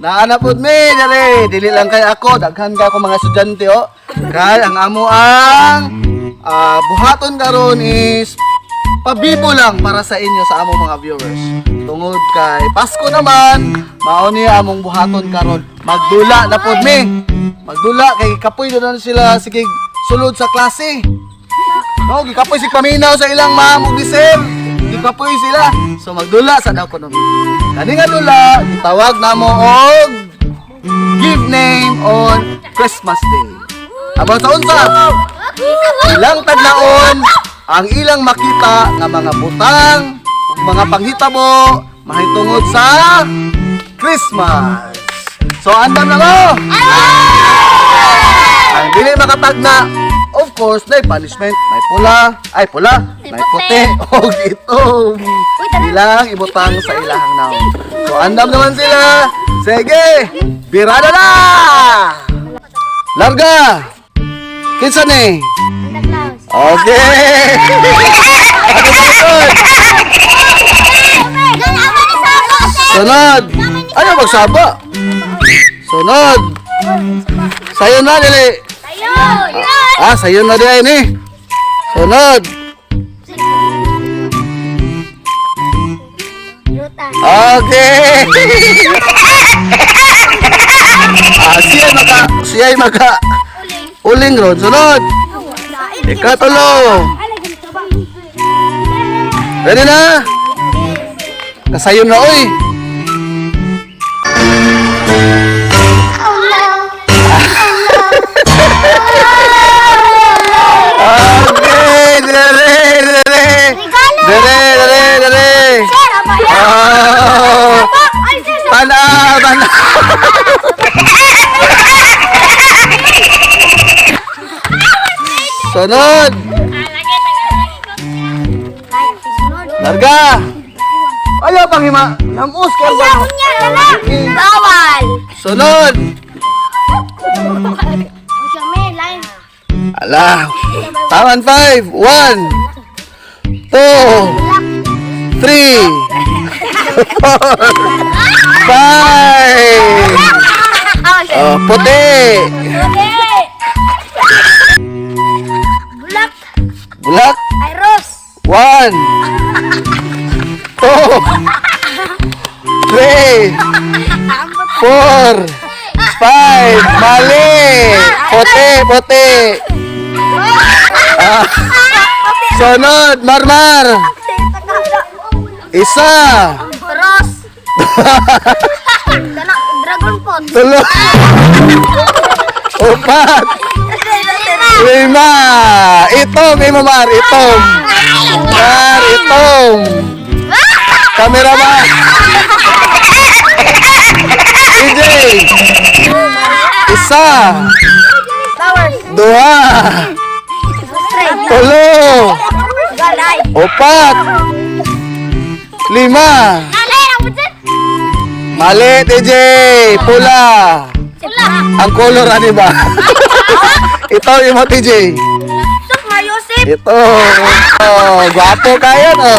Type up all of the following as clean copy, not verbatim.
Naa na pud mi dere, dili lang kay ako, daghan ka ako mga estudyante oh. Kay ang amo ang buhaton karon is pabibo lang para sa inyo, sa among mga viewers. Tungod kay Pasko naman, mao ni among buhaton karon. Magdula na pud mi. Magdula kay kapoy na sila, sige sulod sa klase. No, gikapoy si paminaw sa ilang ma'am ug ni sir. Gikapoy sila. So magdula sa daw kuno. Kani nga dula, gitawag namo og give name on Christmas Day. About sa unsa? Ilang tagnaon ang ilang makita nga mga butang ug mga panghitabo mahitungod sa Christmas. So andam na mo! Ang dili makatagna, of course, may punishment. May pula, ay pula, may puti, og itom. Ilang ibutang sa ilahang naon. So andam naman sila. Sige, birada na! Larga! Kinsa ni? Santa Claus. Okay! Sunod! Sunod! Ano magsaba? Sunod! Sayo na, dili! Ah, sayo na di ay ni. Sunod! Okay! Ah, siya maka uling ron. Sunod! Ikatulo! Ready na? Kasayon na, oy! Okay! Dere! Dere! Dere! Dere! Dere! Oh! Tanaw! Tanaw! Sunod! Larga! Ayaw pang hima! Namus ka ba? Bawal! Sunod! Ala! Taman 5! 1, 2, 3, 4, 5! Oh, puti! Bulak! Bulak! Ay, Rose! 1, 2, 3, 4, 5. Mali! Puti, puti! Ah. Sunod, Marmar! Isa! Rose! Dragon pot! Tulo! 4! 5! Itom, imo Mar, itom! Mar, itom! Cameraman! DJ! 1! Flowers! 2! 3! Galay! 4! 5! Galay! Ang budget! Mali, TJ! Pula! Pula! Ang color ano ba? Ito yung mo, TJ. Soup Mariosip! Ito. Oh, gwapo kayo, no?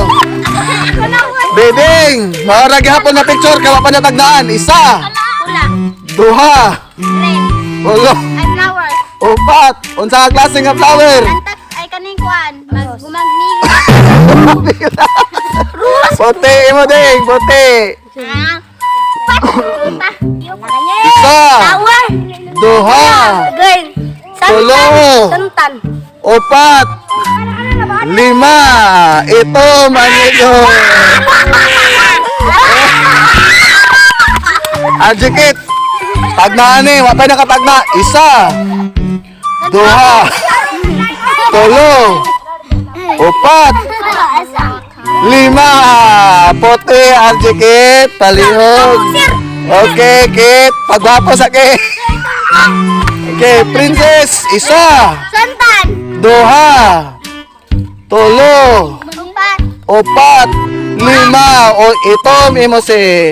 Bebeng! Maura gihapon na picture, kawa pa natagnaan. 1, Pula! 2, Green! 3, Ay, flowers! 4. Unsa ka klase nga flower? Antak ay kaning kuan. Magumagnig. Puti mo ding, puti. Ah. 1, Flower. 2, Green. 3, Santan. 4, 5. Ito, manigo. Adjikit. Tagnaan eh, wapay nakatagna. 1, 2, 3, 4, 5. Puti, Arjikit. Palihog. Okay, Kit. Pagwapo sa kit. Okay, princess. 1, Santan. 2, 3, 4. 4, 5. O itom imo si.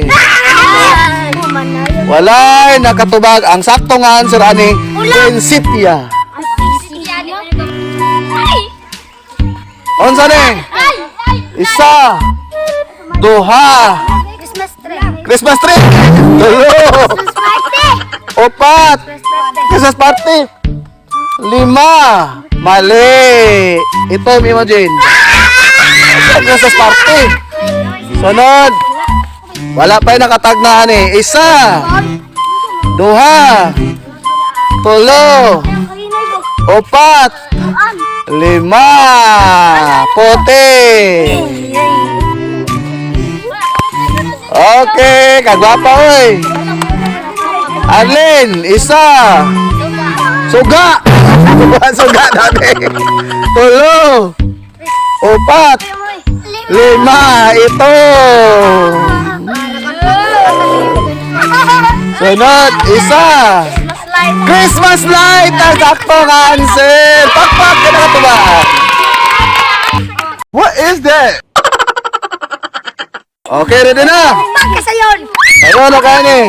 Walay nakatubag ang sakto nga answer ani Prinsipia. Ay! Unsa ni? Ay! 1, 2, Christmas tree. Christmas tree. Tulo. Christmas party. Upat. Christmas party. Lima. Mali. Ito, imagine. Christmas party. Sunod. Wala pa yung nakatagnaan eh. Isa. Duha. Tulo. Upat. Lima. Puti. Okay, kagwapa oy. Arlene, isa. Suga. Suga dami. Tulo. Upat. Lima. Ito. Sunod, isa. Christmas light. Christmas light ang saktong answer. Pakpak ka nakatuwa. What is that? Okay, ready na. Bakit sayon? Ayun, okay ni.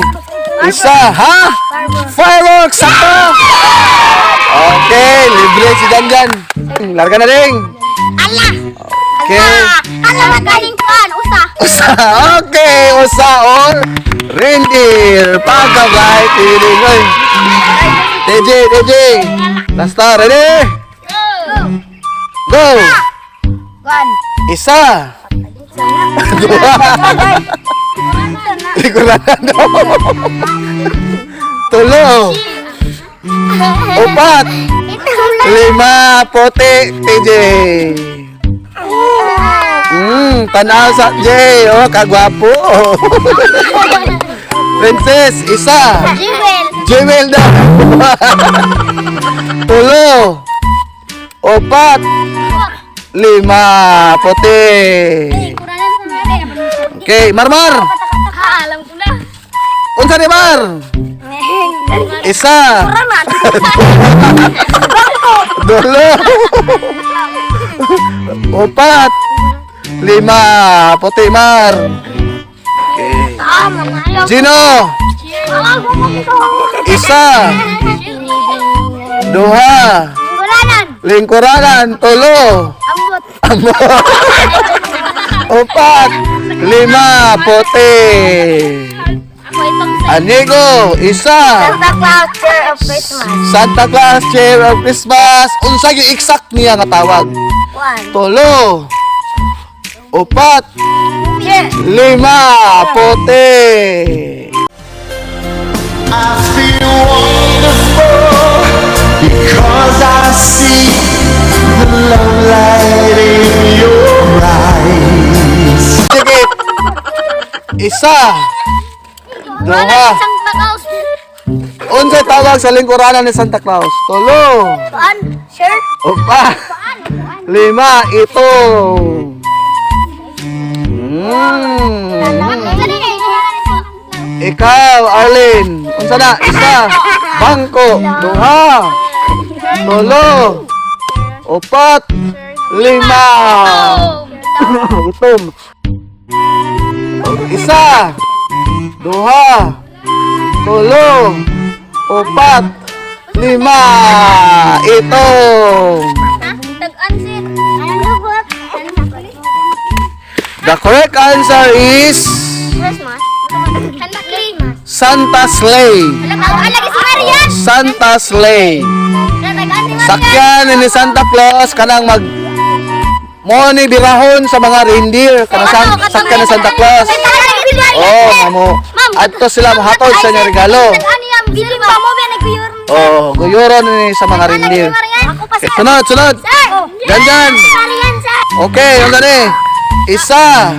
Isa, ha? Fireworks, sakto! Okay, libre si Janjan. Larga na ding. Ala. Okay. Ala magaling kuan usa. Usa, okay, usa or reindeer. Pagkabay, tiling. Oy. TJ, TJ. Lasta, ready? Go! Kuan. Isa. Dua. Likuran na. Tulo. Upat. Lima. Puti. TJ. Tanaw sa J. Oh, kagwapo. Princess, isa. Jewel. Jewel na. Tulo. Upat. Lima. Puti. Okay, Marmar. Ha, alam ko na. Unsa ni Mar? Isa. Dulo. Upat. Lima. Puti, Mar. Okay. Gino. Isa. Duha. Kuranan. Lingkuranan. Tulo. Ambot. Amo. Upat. Lima. Puti. Ako itong Anigo. Isa. Santa Claus Chair of Christmas. Santa Claus Chair of Christmas. Unsa yung exact niya nga tawag? One. Tulo. Upat. Chair. Lima. Puti. I feel wonderful because I see the love light in your eyes. Sige. Isa. Duha. Santa Claus. Unsay tawag sa lingkuranan ni Santa Claus? Tulo. Kuan. Shirt. Upat. Lima. Ito. Ikaw, Arlene. Unsa na? Isa. Bangko. Duha. Tulo. Upat. Lima. Itom. Isa. Duha. Tulo. Upat. Lima. Ito. Tag-answer. Ano ba? The correct answer is Christmas. Santa Christmas. Santa Sleigh. Alam lagi si Marian. Santa Sleigh. Sakyan ni Santa Claus kanang mag mo ni birahon sa mga reindeer kanang sakyan ni Santa Claus. Oh, mamo. Adto sila mohatod sa inyo regalo. Oh, guyuron ni sa mga reindeer. Ako pa Okay, sunod, sunod. Sir! Ganyan. Marian, sir! Okay, ang gani. Isa.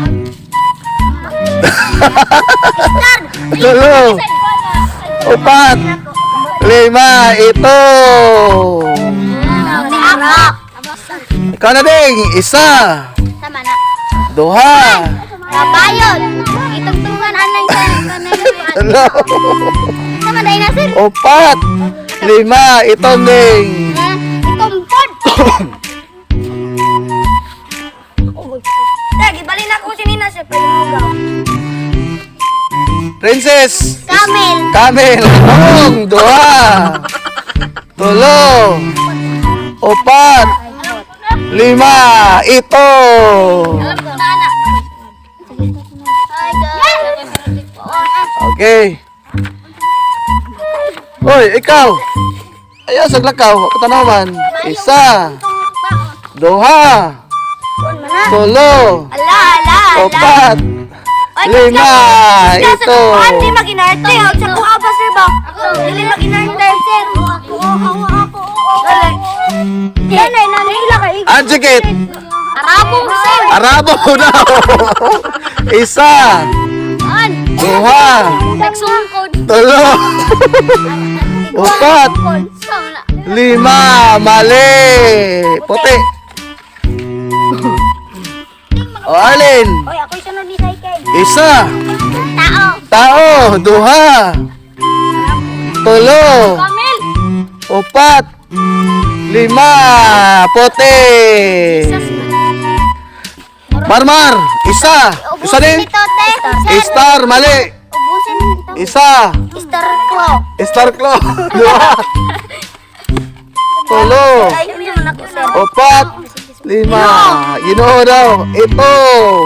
Tulo. Upat. Lima. Ito. Ako! Ikaw na ding. Isa. Tama na. Duha. Kabayon! Itugtungan anay sir. Tulo. Tama na na sir. Upat. Lima. Ito ding. Itumpod! Sir, gibalin ako si Nina sir. Pwede mo gaw. Princess. Camel! Camel. Tong. Duha. Tulo. Upat. Lima. Ito. Alam ko na anak. Hi guys! Okay. Hoy, ikaw. Ayaw sa lakaw, patanawan. Isa, duha, tulo, Ala, ala, ala. upat, lima, ito. Hindi maginarte. Sa kuha ba, sir ba? Dili maginarte. Sir, ako, ako, ako. Nanay, nanay, ila kay. Adjugate. Arabo, sir. Arabo daw. Isa, An. duha, Nagsungkod. tulo, upat, lima, mali. Puti. O Arlene, Oy, ako sunod ni Saikay. isa, Tao. tao, duha, tulo, Kamil. upat, lima, puti. Marmar, isa, isa din. Star, mali. Ubusin nito. Isa, Star Claw. Star Claw, duha, tulo, Ay, hindi naman ako, sir. upat, lima. Ginoo daw, ito.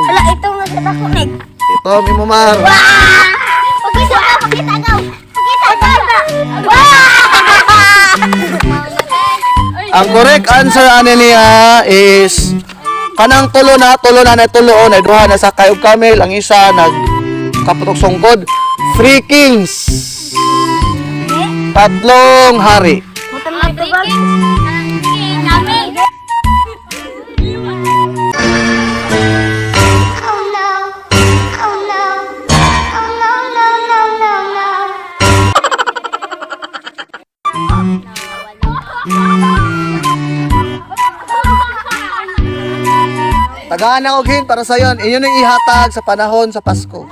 Ala, ito nga sa dako, Nick. Ito, Mimomar. Pagkita ka, pagkita ka. Pagkita ka. Wah! Ang correct answer ani niya is kanang tulo na tulo o na duha na sa kay ug camel, ang isa nag kaputok sungkod. Three kings. Tatlong hari. Oh no. Oh no. Oh no, no, no, no, no. Tagaan ako gin para sa yon. Inyo nang ihatag sa panahon sa Pasko.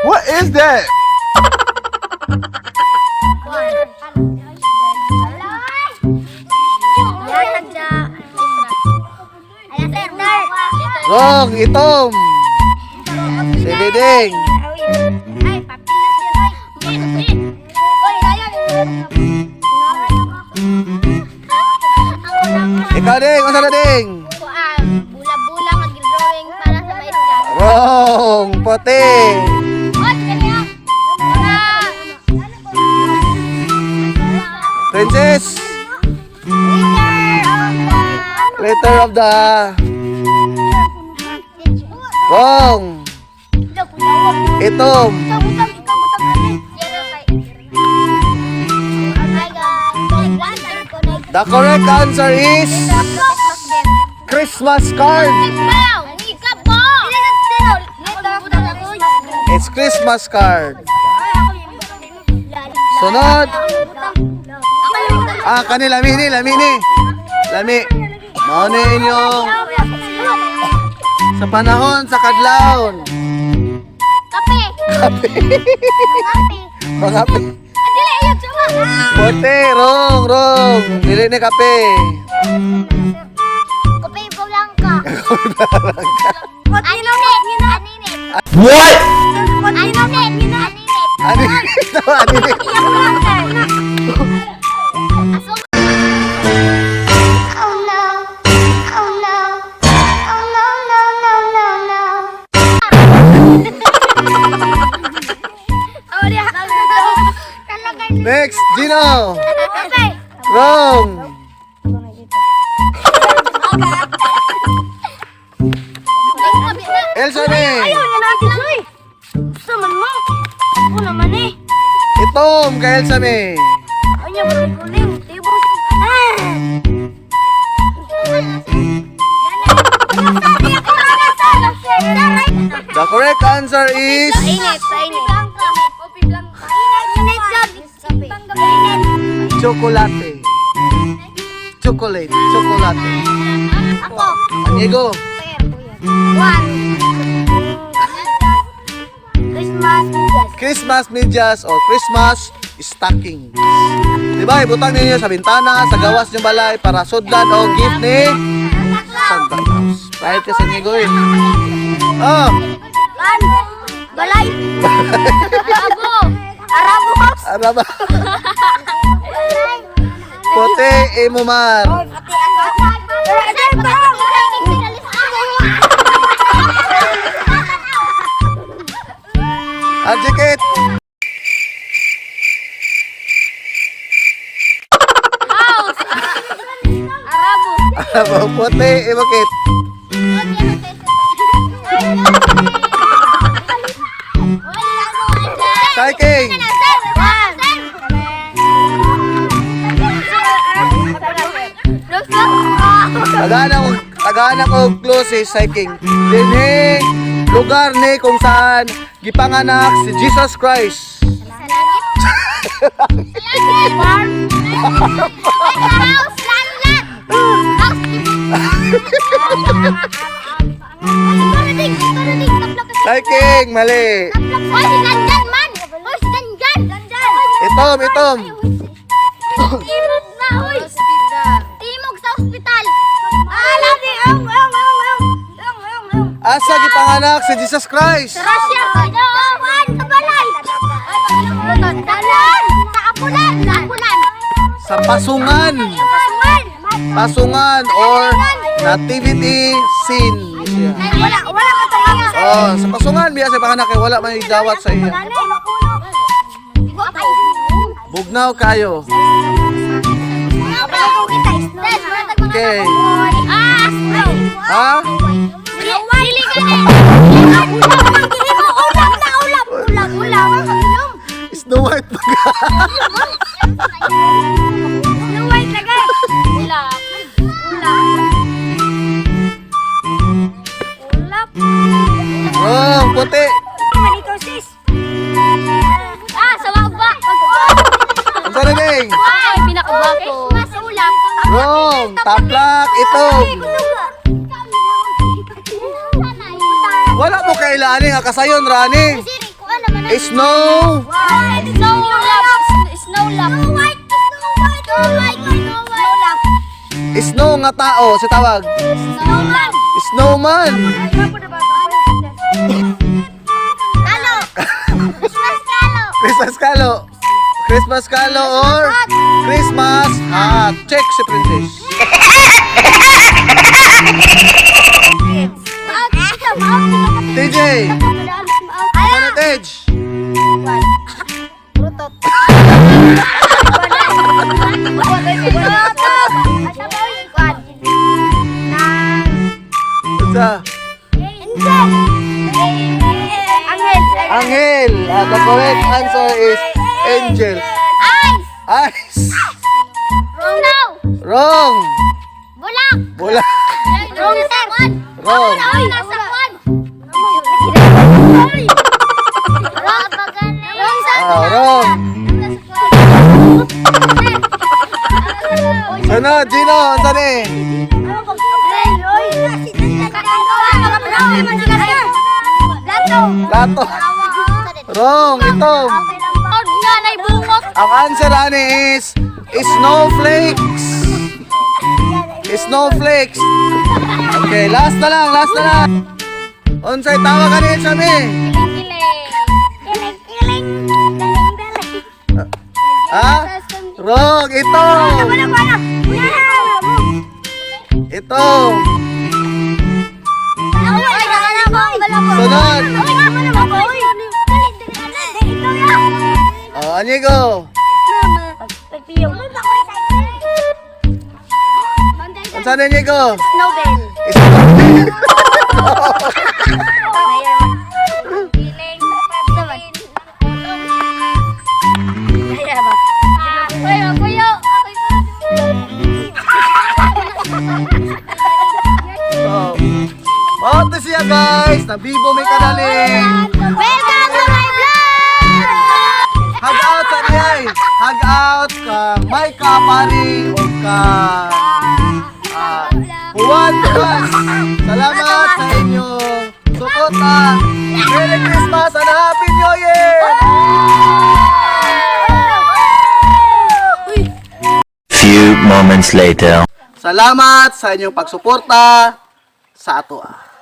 What is that? Wrong, itom. Si Diding. Ay, papel na sir. Ay. Oy, ayan. Ikaw ding, unsa na ding? Bula-bula nga drawing para sa maestra. Wrong, puti. Oy, kanya. Princess, letter of the wrong. Itom. The correct answer is Christmas card. It's Christmas card. Sunod. Ah, kani lami ni, lami ni. Lami. Mao ni inyong sa panahon sa kadlawon. Kape. Kape. Kape. Mga kape. Adili ayog sama. Puti, wrong, wrong. Dili ni kape. Kape blanca. Aninit. Aninit. What? Aninit. Aninit. Ani ito, ani. Oh no. Oh no. Oh no, no, no, no, no. Oh, diha. Talaga. Next, Gino. Kape. Wrong. Elsa ni. Ayaw na natin, Joy. Gusto man mo. Ako naman eh. Itom kay Elsa ni. Anya ba kuling? Tibos. Ah! The correct answer is Init, init. Kopi blanca. Init, init. chocolate. Chocolate, chocolate. Ako. Anigo. One. Christmas. Christmas medyas or Christmas stockings. Di ba? Ibutang ninyo sa bintana, sa gawas ng balay para sudlan o gift ni Santa Claus. Kahit ka sa Nigo eh. Oh, Kan. Balay. Arabo. Arabo house. araba. Puti, imumar. Ang jacket. House. Arabo. Arabo. Puti. Ibakit. King. Tagaan ako clue si Sai King. Dinhi lugar ni kung saan gipanganak si Jesus Christ. Sai King, mali. Itom, itom. Timog na, oy! Timog sa ospital! Alam ni ang ang ang ang ang ang ang Asa gipanganak si Jesus Christ? Russia! Sa balay! Dalan! Sa Apulan! Sa Apulan! Sa Pasungan. Pasungan! Pasungan or nativity scene. Siya. Wala, wala ka talaga. Oh, sa Pasungan biya sa panganak kay wala may dawat sa iya. Bugnaw kayo. Okay. Ah! Ha? Dili ka na! Ulap na ulap! Ulap! Ulap! Snow White pa ka. Snow White lagi! Ulap! Ulap! Ulap! Oh, puti. Manitosis! Ah, sa waba! Unsa na ning? Ay, pinakabako. Mas ulap. Wrong. Taplak itom. Wala mo kailani nga kasayon rani. Snow. Snow lap. Snow lap. Snow white. Snow white. Snow white. Snow white. Snow nga tao si tawag. Snowman. Snowman. Kalo. Christmas kalo. Christmas kalo. Christmas kalo or Christmas hat. Check si Princess. TJ. Ano Tej? Rutot. Unsa? Angel. Angel. The correct answer is angel. Ice. Ice. Snow. Wrong. Bulak. Bola. Wrong, sir. Wrong. Ay, nasa kwan. Wrong, sir. Ah, wrong. Sunod, Gino. Unsa ni? Lato. Wrong. Itom. Ang answer ani is snowflakes. Snowflakes. Okay, last na lang, last na lang. Unsay tawag ani Chami? Ha? Wrong. Ito. Ito. Sunod. Oh, anigo. Unsa ni Anigo? Snowbell. Snowbell. So, mao to siya guys. Nabibo may kanaling. Welcome to my vlog! Hug out sa diyay. Hug out ka Micah Pari o ka Juan Tomas. Salamat sa inyong suporta. Merry Christmas and Happy New Year! Few moments later. Salamat sa inyong pagsuporta sa ato. Ah!